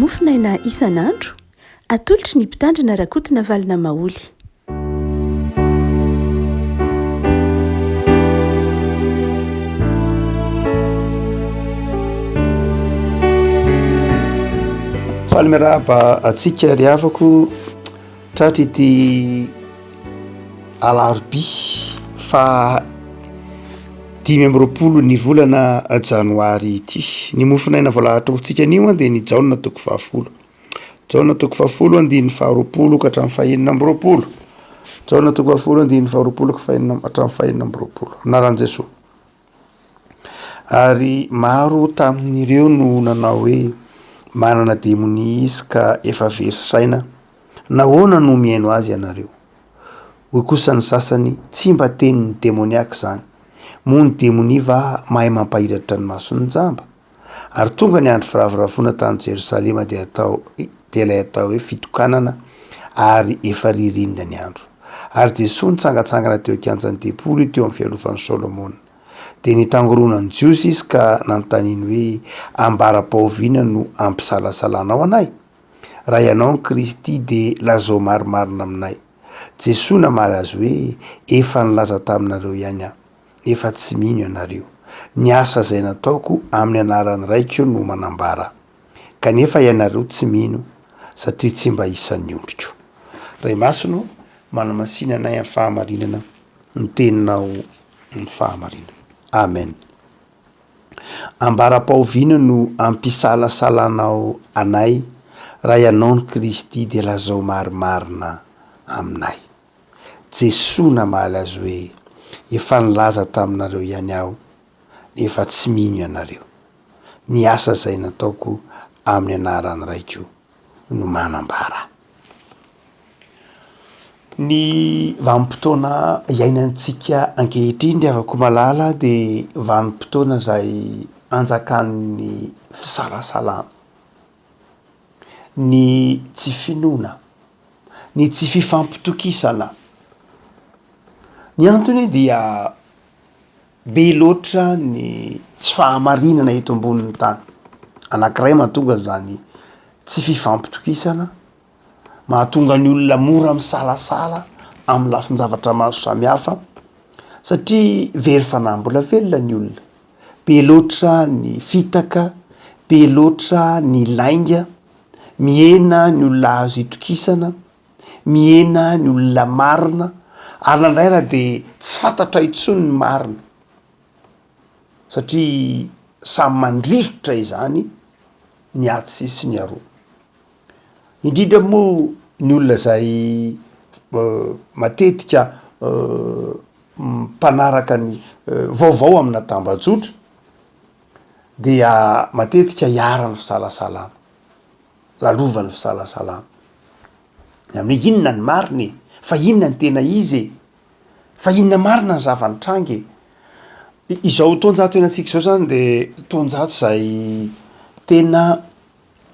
Mofonaina isan'andro, atolotry ny Mpitandrina Rakotonavalona Maholy. Faly miarahaba antsika ry havako tratry ity alarobia faha 25 ny volana janoary ity. Ny mofonaina voalahatra ho antsika anio dia ny Jaona toko fahafolo. Jaona toko fahafolo andininy faharoapolo ka hatramin'ny fahenina amby roapolo. Jaona toko fahafolo andininy faharoapolo ka fahenina hatramin'ny fahenina amby roapolo. Amin'ny anaran'i Jesoa. Ary maro tamin'ireo no nanao hoe, Manana demonia izy ka efa very saina, nahoana no mihaino azy ianareo? Hoy kosa ny sasany, Tsy mba tenin'ny demoniaka izany. Moa ny demonia va mahay mampahiratra ny mason'ny jamba? Ary tonga ny andro firavoravoana tany Jerosalema dia atao dia ilay atao hoe fitokanana ary efa ririnina ny andro. Ary Jesoa nitsangantsangana teo an-kianjan'ny tempoly teo amin'ny fialofan'i Solomona. Dia nitangoronan'ny Jiosy izy ka nanontaniany hoe, Ambara-pahoviana no ampisalasalanao anay? Raha ianao ny Kristy dia lazao marimarina aminay. Jesoa namaly azy hoe, Efa nilaza taminareo ihany aho. nefa tsy mino ianareo. Ny asa izay nataoko amin'ny anaran'ny Raiko no manambara Ahy. Kanefa ianareo tsy mino, satria tsy mba isan'ny ondriko. Ray Masina ô, manamasina anay amin'ny fahamarinana, ny Teninao no fahamarinana. Amen. Ambara-pahoviana no ampisalasalanao anay, raha ianao no Kristy dia lazao marimarina aminay. Jesoa namaly azy hoe, Efa nilaza taminareo ihany Aho, nefa tsy mino ianareo. Ny asa izay nataoko amin'ny anaran'ny Raiko no manambara Ahy. Ny vanim-potoana iainantsika ankehitriny ry havako malala dia vanim-potoana izay anjakan'ny fisalasalana. ny tsy finoana, ny tsy fifampitokisana. Ny antony dia be loatra ny tsy fahamarinana eto ambonin'ny tany. Anankiray mahatonga an'izany tsy fifampitokisana, mahatonga ny olona mora misalasala amin'ny lafin-javatra maro samihafa satria very fanahy mbola velona ny olona. Be loatra ny fitaka, be loatra ny lainga, mihena ny olona azo itokisana, mihena ny olona marina, ary nandray raha de tsy fantatra intsony ny marina satria samy mandrirotra izany ny atsy sy ny aroa. Indrindra moa ny olona zay matetika mpanaraka ny vaovao amina tambajotra dia matetika iharan'ny fisalasalana, lalovan'ny fisalasalana. Ny amin'ny hoe inona ny marina e? Fa inona ny tena izy e? Fa inona marina ny zava-nitranga e? Izao taonjato iainantsika izao zany de taonjato izay tena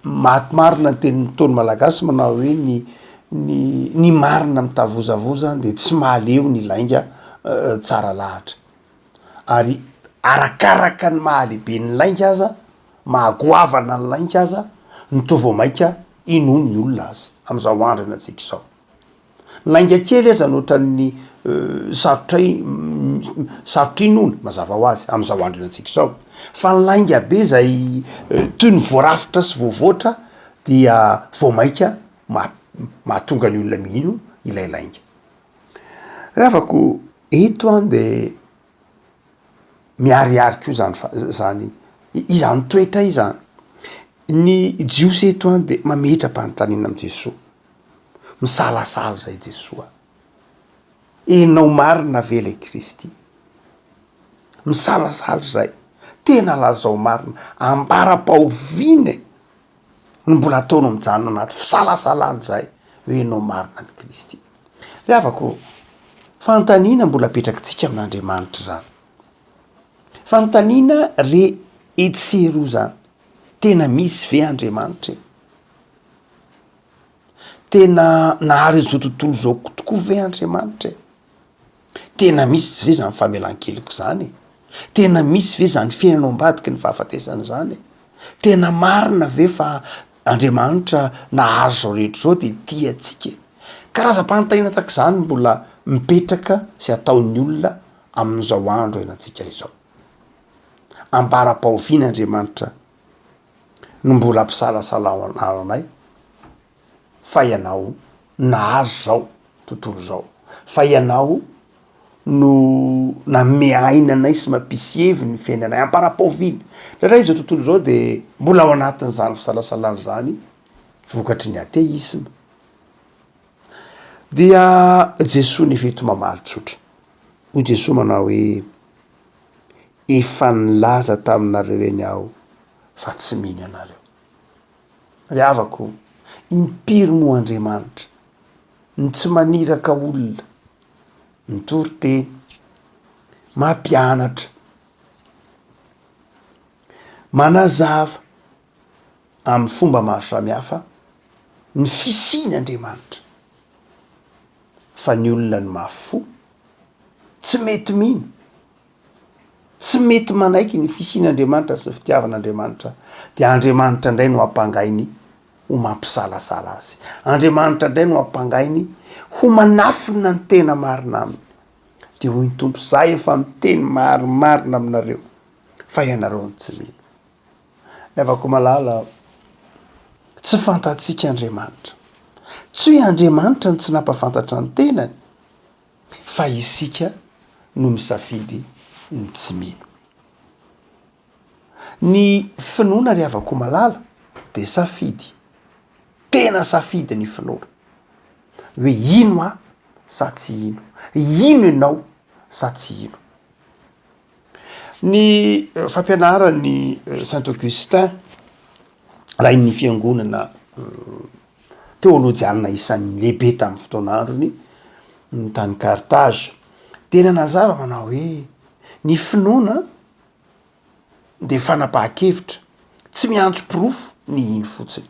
Maty marina ny tenin'ny ntaolo malagasy manao hoe ny ny ny marina mitavozavoza dia tsy mahaleo ny lainga tsara lahatra. Ary arakaraka ny mahalehibe ny lainga aza, mahagoavana ny lainga aza no toa vao maika inoan'ny olona azy amin'izao andro iainantsika izao. Lainga kely aza no ohatran'ny sarotra sarotra inoana mazava ho azy amin'izao andro iainantsika izao, fa ny lainga be izay toy ny voarafitra sy voavoatra dia vao maika ma- mahatonga ny olona mino ilay lainga. Ry havako, eto an de miharihary koa zany fa- zany izany toetra izany. Ny jiosy eto an de mametra-panontaniana amin'i Jesoa. Misalasala izay Jesoa. Enao marina ve ilay Kristy? Misalasala izay. Tena lazao marina. Ambara-pahoviana e no mbola ataonao mijanona anaty fisalasalana izay hoe enao marina ny Kristy. Ry havako, fanontaniana mbola apetrakitsika amin'Andriamanitra izany. Fanontaniana re etsy sy eroa izany. Tena misy ve Andriamanitra e? Tena nahary izao tontolo izao tokoa ve Andriamanitra e? Tena misy ve zany famelan-keloka zany e? Tena misy ve zany fiainana ao ambadiky ny fahafatesana zany e? Tena marina ve fa Andriamanitra nahary izao rehetra izao dia tia antsika e. Karazam-panontaniana tahaka izany mbola mipetraka sy ataon'ny olona amin'izao andro iainantsika izao. Ambara-pahoviana Andriamanitra no mbola hampisalasala anay fa ianao nahary izao tontolo izao, fa ianao no nanome aina anay sy mampisy heviny ny fiainanay ampara-paoviana. Indraindray izao tontolo izao de mbola ao anatin'izany fisalasalana izany vokatry ny atheisme. Dia Jesoa nefa eto mamaly tsotra. Hoy Jesoa manao hoe, efa nilaza taminareo eny aho fa tsy mino ianareo. Ry havako, impiry moa Andriamanitra no tsy maniraka olona mitory teny, mampianatra, manazava amin'ny fomba maro samihafa ny fisian' Andriamanitra fa ny olona no mafy fo, tsy mety mino. Tsy mety manaiky ny fisian'Andriamanitra sy ny fitiavan'Andriamanitra, dia Andriamanitra indray no ampangainy ho mampisalasala azy. Andriamanitra indray no ampangainy ho manafina ny tena marina aminy. Dia hoy ny Tompo, za efa miteny marimarina aminareo, fa ianareo no tsy mino. Ny havako malala, tsy fantatsika Andriamanitra. Tsy hoe Andriamanitra no tsy nampafantatra ny tenany, fa isika no misafidy ny tsy mino. Ny finoana ry havako malala de safidy, tena safidy ny finoana, hoe hino aho sa tsy hino, hino ianao sa tsy hino. Ny fampianaran'i Saint Augustin, rain'ny fiangonana teolojianina isan'ny lehibe tamin'ny fotoan'androny tany Carthage, dia nanazava manao hoe ny finoana dia fanapahan-kevitra, tsy miandry porofo ny hino fotsiny.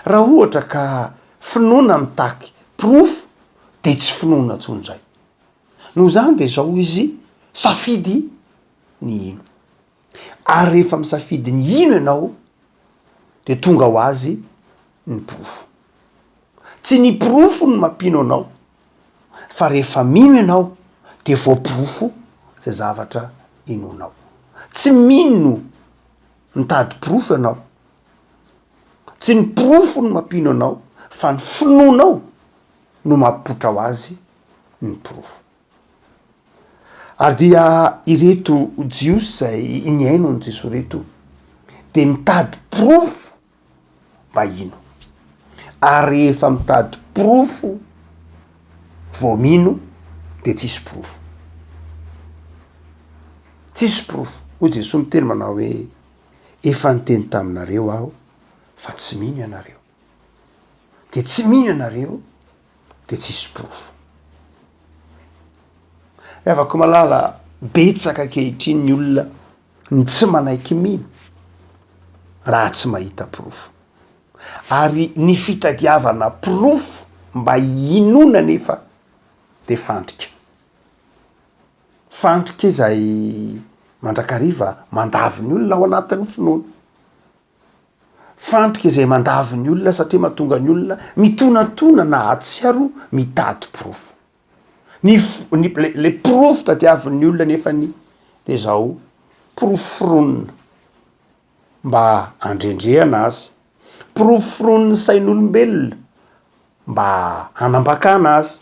Raha ohatra ka finoana mitaky porofo dia tsy finoana intsony izay. Noho izany dia izao hoy izy, safidy ny hino. Ary rehefa misafidy ny hino ianao dia tonga ho azy ny porofo. Tsy ny porofo no mampino anao fa rehefa mino ianao dia voaporofo zay zavatra inoanao. Tsy mino mitady porofo ianao, tsy ny porofo no mampino anao fa ny finoanao no mampipoitra ho azy ny porofo. Ary dia ireto Jiosy izay nihaino an'i Jesoa ireto dia mitady porofo mba hino. Ary rehefa mitady porofo vao mino dia tsisy porofo. Tsisy porofo. Hoy Jesoa miteny manao hoe, efa niteny taminareo aho fa tsy mino ianareo. Dia tsy mino ianareo de tsisy porofo. Ry havako malala, betsaka ankehitriny ny olona ny tsy manaiky mino raha tsy mahita porofo. Ary ny fitadiavana porofo mba hinoana anefa de fandrika. Fandrika izay mandrakariva mandavo ny olona ao anatin'ny finoana. Fandrika izay mandavo ny olona satria mahatonga ny olona mitonatona na hahatsiaro mitady porofo. Ny ny le le porofo tadiavin'ny olona nefany de zao, porofo foronina mba handrendrehana azy, porofo foronin'ny sain'olombelona mba hanambakana azy,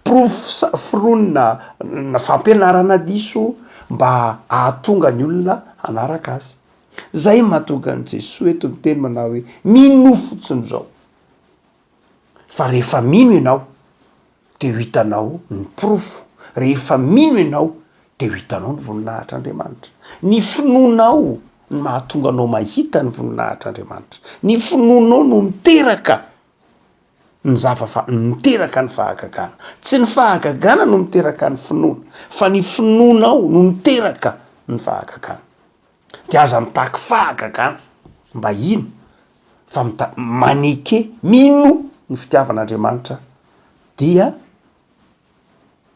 porofo sa- foronina na fampianarana diso mba hahatonga ny olona hanaraka azy. Zay mahatonga an'i Jesoa eto miteny manao hoe minoa fotsiny zao fa rehefa mino ianao de ho hitanao ny porofo, rehefa mino ianao de ho hitanao ny voninahitr'Andriamanitra. Ny finoanao no mahatonga anao mahita ny voninahitr'Andriamanitra, ny finoanao no miteraka ny zava-, miteraka ny fahagagana. Tsy ny fahagagana no miteraka ny finoana fa ny finoanao no miteraka ny fahagagana. De aza mitaky fahagagana mba hino fa mita- maneke mino ny fitiavan'Andriamanitra dia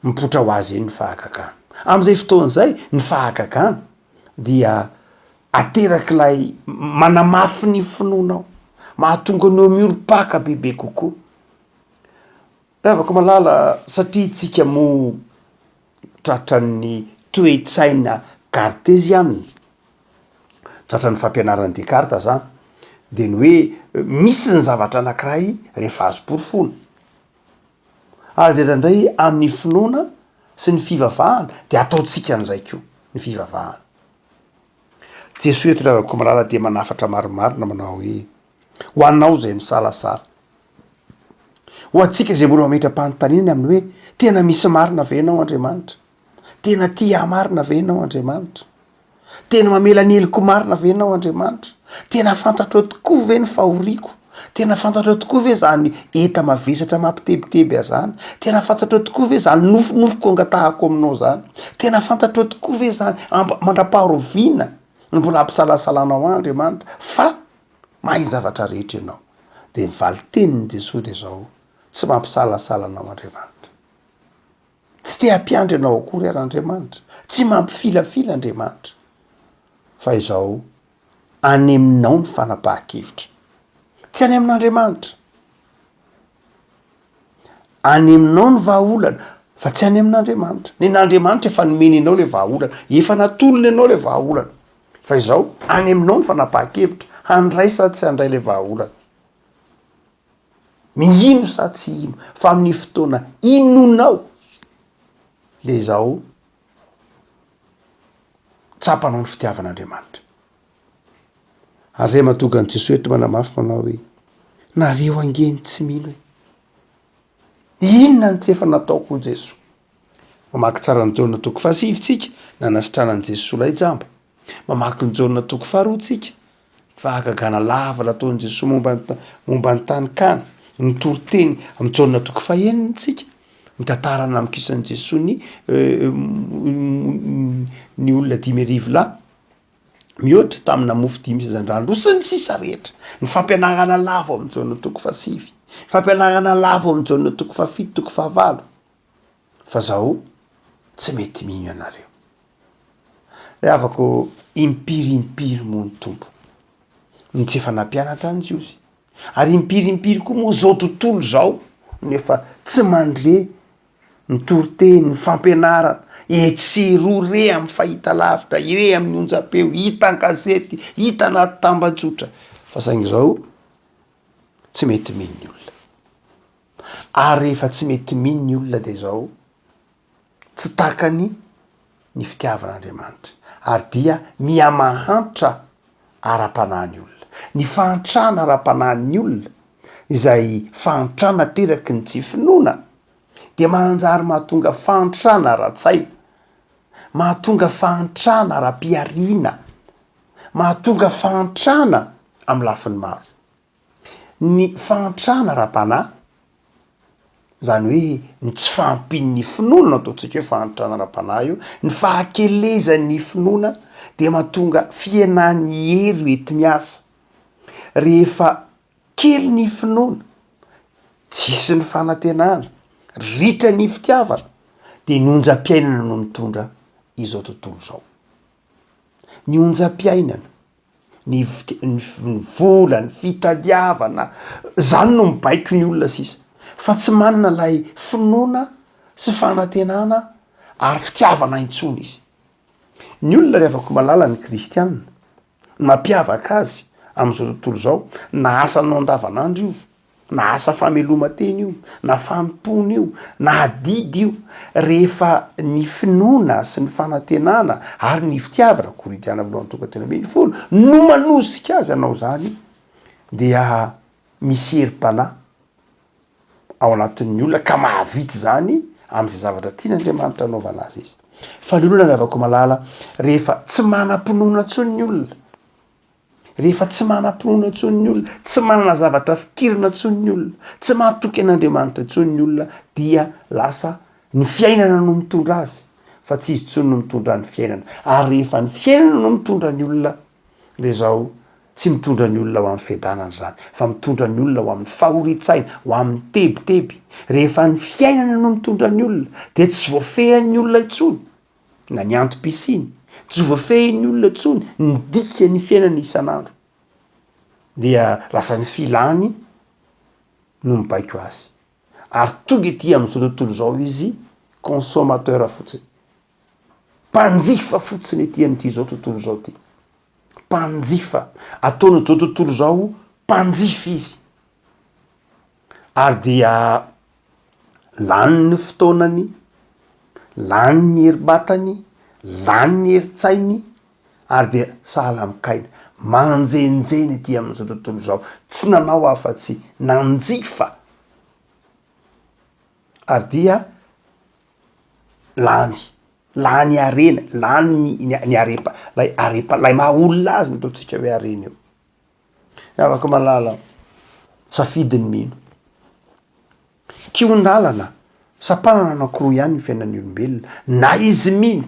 mipoitra ho azy eny ny fahagagana. Am'izay fotoana izay ny fahagagana dia aterak'ilay manamafy ny finoanao. Mahatonga anao miorim-paka bebe kokoa. Ry havako malala, satria isika moa tratran'ny toe-tsaina karteziana, tratran'ny fampianaran'i Descartes zany, de ny hoe misy ny zavatra anankiray rehefa azo porofoina, ary de indraindray amin'ny finoana sy ny fivavahana de ataontsika an'izay koa ny fivavahana. Jesoa eto ry havako malala dia manafatra marimarina manao hoe, ho anao izay misalasala, ho antsika izay mbola mametra-panontaniana amin'ny hoe tena misy marina ve ianao Andriamanitra? Tena tia ahy marina ve ianao Andriamanitra? Tena mamela ny heloko marina ve ianao Andriamanitra? Tena fantatrao tokoa ve ny fahoriako? Tena fantatrao tokoa ve izany enta-mavesatra mampitebiteby ahy izany? Tena fantatrao tokoa ve izany nofinofiko angatahako aminao izany? Tena fantatrao tokoa ve izany amp- mandra-paharoviana no mbola hampisalasalanao ahy Andriamanitra fa mahay ny zavatra rehetra ianao? Dia ny valin-tenin'i Jesoa dia izao, tsy mampisalasala anao Andriamanitra. Tsy te hampiandry anao akory ary Andriamanitra, tsy mampifilafila Andriamanitra, fa izao, any aminao ny fanapahan-kevitra, tsy any amin'Andriamanitra. Any aminao ny vahaolana, fa tsy any amin'Andriamanitra. Nen'Andriamanitra efa nomeny anao le vahaolana, efa natolony anao le vahaolana, fa izao, any aminao ny fanapahan-kevitra, handray sa tsy handray le vahaolana. Mihino sa tsy hino fa amin'ny fotoana inonao le izao tsapanao ny fitiavan'Andriamanitra. Ary zay mahatonga an'i Jesoa eto manamafy manao hoe nareo ange ny tsy mino e. Inona ny tsy efa nataoko hoy Jesoa. Mamaky tsara ny Jaona toko fahasivy tsika nanasitranan'i Jesoa ilay jamba. Mamaky ny Jaona toko faharoa tsika, ny fahagagana lava nataon'i Jesoa momba ny momba ny tany Kana, ny toriteny amin'ny Jaona toko fahenina tsika, ny tantara namokisan'i Jesoa ny ny olona 5000 lahy mihoatra tamina mofo dimy sy hazandrano roa sy ny sisa rehetra. Ny fampianarana lava ao amin'ny Jaona toko fahasivy, fampianarana lava ao amin'ny Jaona toko fahafito, toko fahavalo, fa zao tsy mety mino ianareo. Ry havako, impiry impiry moa ny Tompo no tsy efa nampianatra ny Jiosy, ary impiry impiry koa moa zao tontolo izao no efa tsy mandre ny toriteny, ny fampianarana, etsy sy eroa re amin'ny fahitalavitra, re amin'ny onjam-peo, hita an-gazety, hita anaty tambajotra, fa saingy izao tsy mety mino ny olona. Ary rehefa tsy mety mino ny olona dia izao, Tsy takany ny fitiavan'Andriamanitra ary dia mihamahantra ara-panahy ny olona. Ny fahantrana ara-panahin'ny olona, izay fahantrana ateraky ny tsy finoana, dia manjary mahatonga fahantrana ara-tsaina, mahatonga fahantrana ara-pihariana, mahatonga fahantrana amin'ny lafiny maro. Ny fahantrana ara-panahy, izany hoe ny tsy fahampian'ny finoana no ataontsika hoe fahantrana ara-panahy io, ny fahakelezan'ny finoana dia mahatonga fihenan'ny hery hoenti-miasa. Rehefa kely ny finoana, tsisy ny fanantenana, ritra ny fitiavana, dia ny onjam-piainana no mitondra izao tontolo izao. Ny onjam-piainana. ny ny vola, ny fitadiavana, zany no mibaiko ny olona sisa fa tsy manana ilay finoana sy fanantenana ary fitiavana intsony izy. Ny olona ry havako malala ny kristiana, ny mampiavaka azy am'izao tontolo izao na asanao andavanandro io, na asa fameloman-tena io, na fanompoana io, na adidy io, rehefa ny finoana sy ny fanantenana ary ny fitiavana, Korintiana voalohany toko 13, no manosika azy hanao izany, dia misy herim-panahy ao anatin'ny olona ka mahavita izany amin'izay zavatra tian'Andriamanitra hanaovana azy izy. Fa ny olona ry havako malala, rehefa tsy manam-pinoana intsony ny olona, Rehefa tsy manam-pinoana intsony ny olona, tsy manana zavatra fikirina intsony ny olona, tsy mahatoky an'Andriamanitra intsony ny olona dia lasa ny fiainana no mitondra azy fa tsy izy intsony no mitondra ny fiainana. Ary rehefa ny fiainana no mitondra ny olona dia izao, tsy mitondra ny olona ho amin'ny fiadanana izany fa mitondra ny olona ho amin'ny fahorian-tsaina, ho amin'ny tebiteby. Rehefa ny fiainana no mitondra ny olona dia tsy voafehin'ny olona intsony. na ny antom-pisiany, tsy voafehin'ny olona intsony ny dikan'ny fiainana isan'andro. Dia lasa ny filany no mibaiko azy. Ary tonga ety amin'izao tontolo izao izy consommateur fotsiny. Mpanjifa fotsiny ety amin'ity izao tontolo izao ity. Mpanjifa. Ataon'izao tontolo izao mpanjifa izy. Ary dia lany ny fotoanany, lany ny herim-batany, lany ny herin-tsainy, ary dia sahala amin'i Kaina, manjenjena ety amin'izao tontolo izao, tsy nanao afa-tsy nanjifa, ary dia lany, lany harena, lany ny ny harem-pa- lay harem-pa- lay maha olona azy no ataontsika hoe harena eo. Havako malala, safidy ny mino. Kihon-dalana, sampanana anankiroa ihany ny fiainan'ny olombelona, na izy mino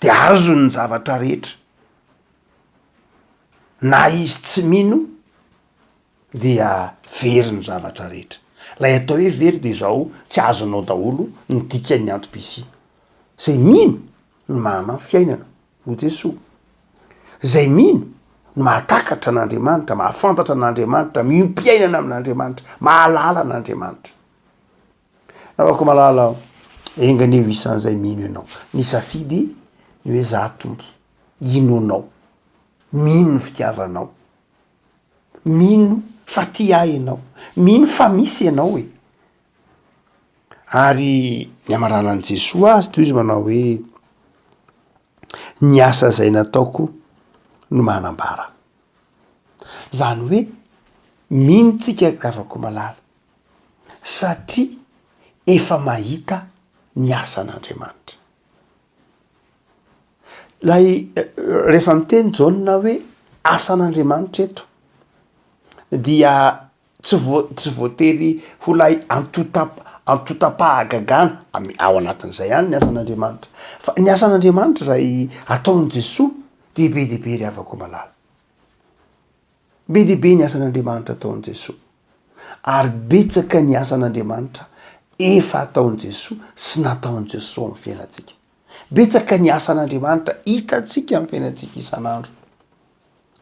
de azony ny zavatra rehetra, na izy tsy mino dia very ny zavatra rehetra. Lay atao hoe very de zao, tsy azonao daholo ny dikan'ny antom-pisiana. Zay mino no manana fiainana. Hoy Jesoa, Izay mino no mahatakatra an'Andriamanitra, mahafantatra an'Andriamanitra, mioim-piainana amin'Andriamanitra, mahalala an'Andriamanitra. Namako malala, enga anie ho isan'izay mino ianao. Nisafidy ny hoe za Tompo, hino Anao, mino ny fitiavanao, mino fa tia ahy Ianao, mino fa misy Ianao e. Ary ny hamaranan'i Jesoa azy toy izy manao hoe, ny asa izay nataoko no manambara. Zany hoe mino tsika ry havako malala satria efa mahita ny asan'Andriamanitra. Lay rehefa miteny Jaona hoe asan'Andriamanitra eto dia Tsy voa- tsy voatery ho lay antontam- antontam-pahagagana, amy- ao anatin'izay ihany ny asan'Andriamanitra, fa ny asan'Andriamanitra ray ataon'i Jesoa dia be dia be ry havako malala, be dia be ny asan'Andriamanitra ataon'i Jesoa, ary betsaka ny asan'Andriamanitra efa ataon'i Jesoa sy nataon'i Jesoa amin'ny fiainantsika, betsaka ny asan'Andriamanitra hitantsika amin'ny fiainantsika isan'andro.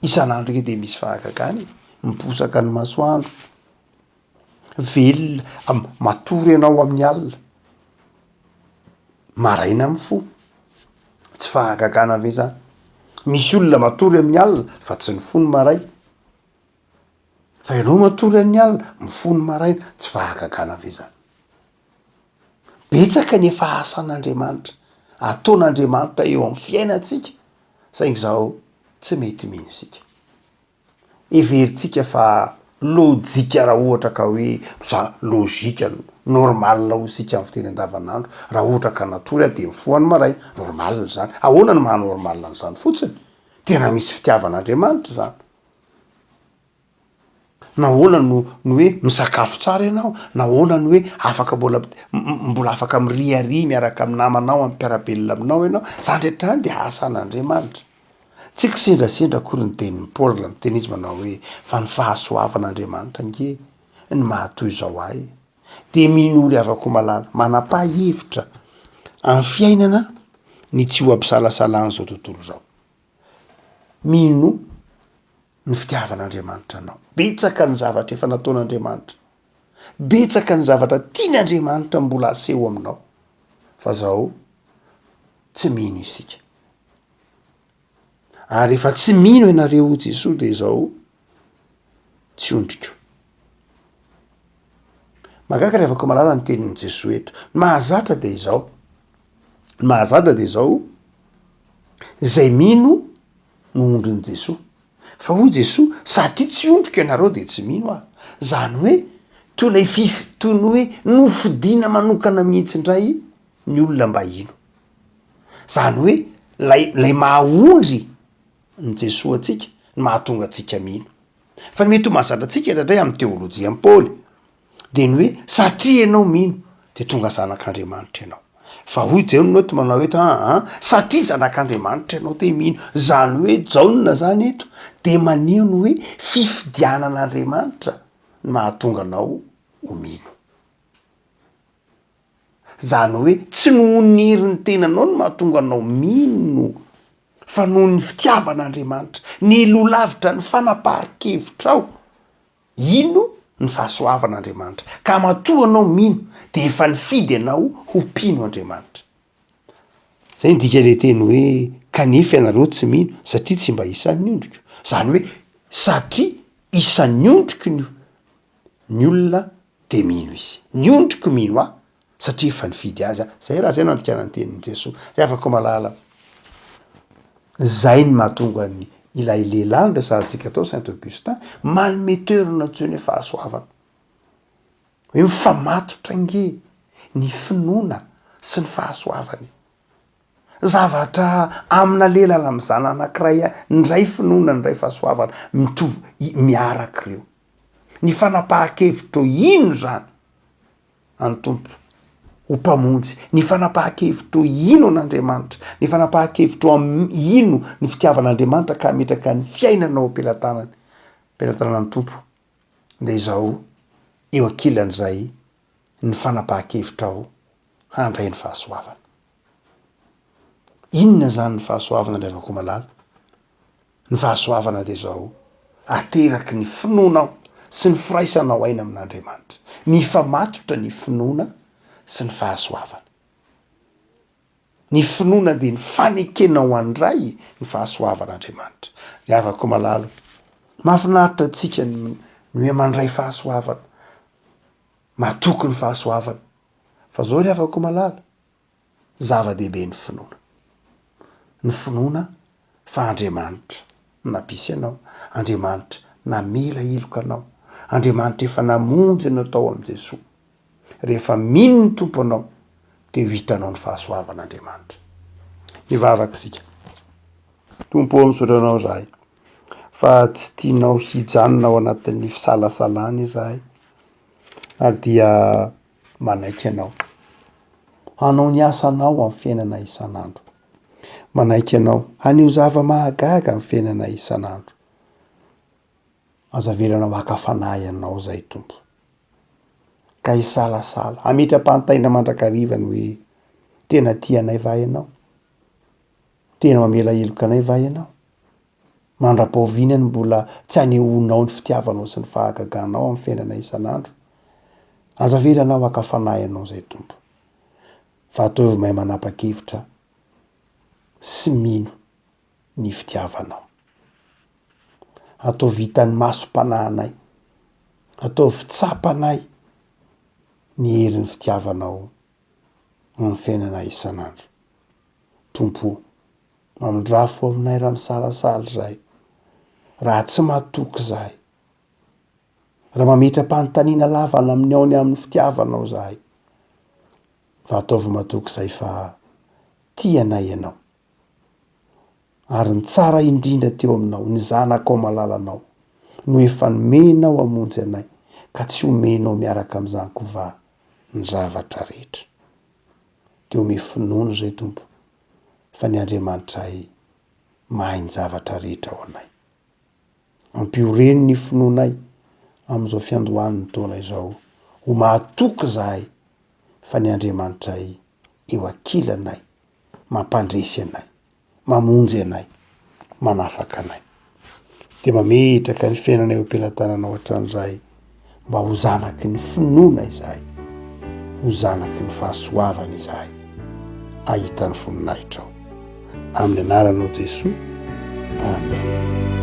Isan'andro ange dia misy fahagagana e, miposaka ny masoandro, velona, matory ianao amin'ny alina, maraina mifoha, tsy fahagagana ve zany? Misy olona matory amin'ny alina fa tsy mifoha ny maraina, fa ianao matory amin'ny alina, mifoha ny maraina, tsy fahagagana ve zany? Betsaka ny efa asan'Andriamanitra, ataon'Andriamanitra eo amin'ny fiainantsika, saingy izao tsy mety mino isika. Heverintsika fa lojika raha ohatra ka hoe za lojika, normal hoy isika amin'ny fiteny andavanandro, raha ohatra ka natory aho de mifoha ny maraina, normal izany. Ahoana no maha normal an'izany fotsiny? Tena misy fitiavan'Andriamanitra izany. Nahoana no ny hoe misakafo tsara ianao? Nahoana no hoe afaka mbola mbola afaka miriaria miaraka amin'ny namanao, amin'ny mpiara-belona aminao ianao? Zany rehetra zany dia asan'Andriamanitra. Tsy kisendrasendra akory ny tenin'i Paoly raha miteny izy manao hoe fa ny fahasoavan'Andriamanitra ange ny maha toy izao ahy e. Dia minoa ry havako malala, manapaha hevitra amin'ny fiainana ny tsy ho ampisalasalan'izao tontolo izao. Minoa ny fitiavan'Andriamanitra anao. Betsaka ny zavatra efa nataon'Andriamanitra. Betsaka ny zavatra tian'Andriamanitra mbola aseho aminao. Fa zao tsy mino isika. Ary rehefa tsy mino ianareo hoy Jesoa dia izao tsy ondriko. Mahagaga ry havako malala ny tenin'i Jesoa eto. Ny mahazatra dia izao, ny mahazatra dia izao, izay mino no ondrin'i Jesoa. Fa hoy Jesoa, satria tsy ondriko ianareo dia tsy mino aho. Izany hoe toy ilay fif- toy ny hoe nofidina manokana mihitsy indray ny olona mba hino. Izany hoe lay lay maha ondry an'i Jesoa antsika no mahatonga antsika mino. Fa ny mety ho mahazatra antsika indraindray amin'ny teolojian'i Paoly dia ny hoe satria ianao mino dia tonga zanak'Andriamanitra ianao. Fa hoy Jaona eto manao eto aa satria zanak'Andriamanitra ianao te mino. Izany hoe Jaona zany eto dia maneho ny hoe fifidianan'Andriamanitra no mahatonga anao ho mino. Izany hoe tsy noho ny herin'ny tenanao no mahatonga anao mino. Fa noho ny fitiavan'Andriamanitra, niloa lavitra ny fanapahan-kevitrao hino ny fahasoavan'Andriamanitra. Ka matoa anao mino dia efa nifidy anao ho mpino Andriamanitra. Zay ny dikan'ilay teny hoe kanefa ianareo tsy mino satria tsy mba isan'ny ondriko. Zany hoe satria isan'ny ondriko ny ny olona de mino izy. Ny ondriko mino ahy satria efa nifidy azy aho. Zay raha zay no andikana ny tenin'i Jesoa. Ry havako malala, zay ny mahatonga ny ilay lehilahy noresahantsika tao Saint Augustin manome toerana antsoiny hoe fahasoavana. Hoe mifamatotra ange ny finoana sy ny fahasoavana e. Zavatra amina lela lamizana anankiray ihany, ny iray finoana, ny iray fahasoavana, mitovy, miaraka ireo. Ny fanapahan-kevitro hino izany an'ny Tompo ho Mpamonjy, ny fanapahan-kevitro hino an'Andriamanitra, ny fanapahan-kevitro hino ny fitiavan'Andriamanitra ka hametraka ny fiainanao am-pelatanany, am-pelatanan'ny Tompo. Dia izao, eo ankilan'izay ny fanapahan-kevitrao handray ny fahasoavana. Inona izany ny fahasoavana ry havako malala? Ny fahasoavana dia izao, ateraky ny finoanao sy ny firaisanao aina amin'Andriamanitra. Mifamatotra ny finoana sy ny fahasoavana. Ny finoana dia ny fanekenao handray ny fahasoavan'Andriamanitra. Ry havako malala, mahafinaritra antsika ny ny hoe mandray fahasoavana, matoky ny fahasoavana. Fa zao ry havako malala, zava-dehibe ny finoana. Ny finoana fa Andriamanitra nampisy anao, Andriamanitra namela heloka anao, Andriamanitra efa namonjy anao tao amin'i Jesoa. Rehefa mino ny Tompo anao dia ho hitanao ny fahasoavan'Andriamanitra. Hivavaka isika. Tompo ô, misaotra anao izahay fa tsy tianao hijanona ao anatin'ny fisalasalana izahay ary dia manaiky anao hanao ny asanao amin'ny fiainana isan'andro. Manaiky anao haneho zava-mahagaga amin'ny fiainana isan'andro. Aza avelanao haka fanahy anao izahay Tompo. Ka hisalasala, hametra-pantaina mandrakariva ny hoe, tena tia anay va ianao? Tena mamela heloka anay va ianao? Mandra-pahoviana no mbola tsy hanehoanao ny fitiavanao sy ny fahagaganao amin'ny fiainana isan'andro? Aza avelanao haka fanahy anao izahay Tompo. Fa ataovy mahay manapa-kevitra sy mino ny fitiavanao. Ataovy hitan'ny masom-panahinay, ataovy tsapanay ny herin'ny fitiavanao amin'ny fiainana isan'andro. Tompo o, mamindrafo aminay raha misalasala izahay, raha tsy matoky izahay, raha mametra-panontaniana lavana amin'ny ao ny amin'ny fitiavanao izahay, fa ataovy matoky izahay fa tia anay Ianao. Ary ny tsara indrindra teo aminao, ny Zanakao malalanao, no efa nomenao hamonjy anay, ka tsy homenao miaraka amin'izany koa va ny zavatra rehetra? Dia omeo finoana izay, Tompo, fa ny Andriamanitray mahay ny zavatra rehetra ho anay. Ampioreno ny finoanay amin'izao fiandohan'ny taona izao, ho mahatoky izahay fa ny Andriamanitray eo ankilanay mampandresy anay, mamonjy anay, manafaka anay. Dia mametraka ny fiainana eo am-pelatananao hatrany izahay mba ho zanaky ny finoana izahay, ho zanaky ny fahasoavana izahay, ahita ny voninahitrao. Amin'ny anaranao Jesoa, Amen.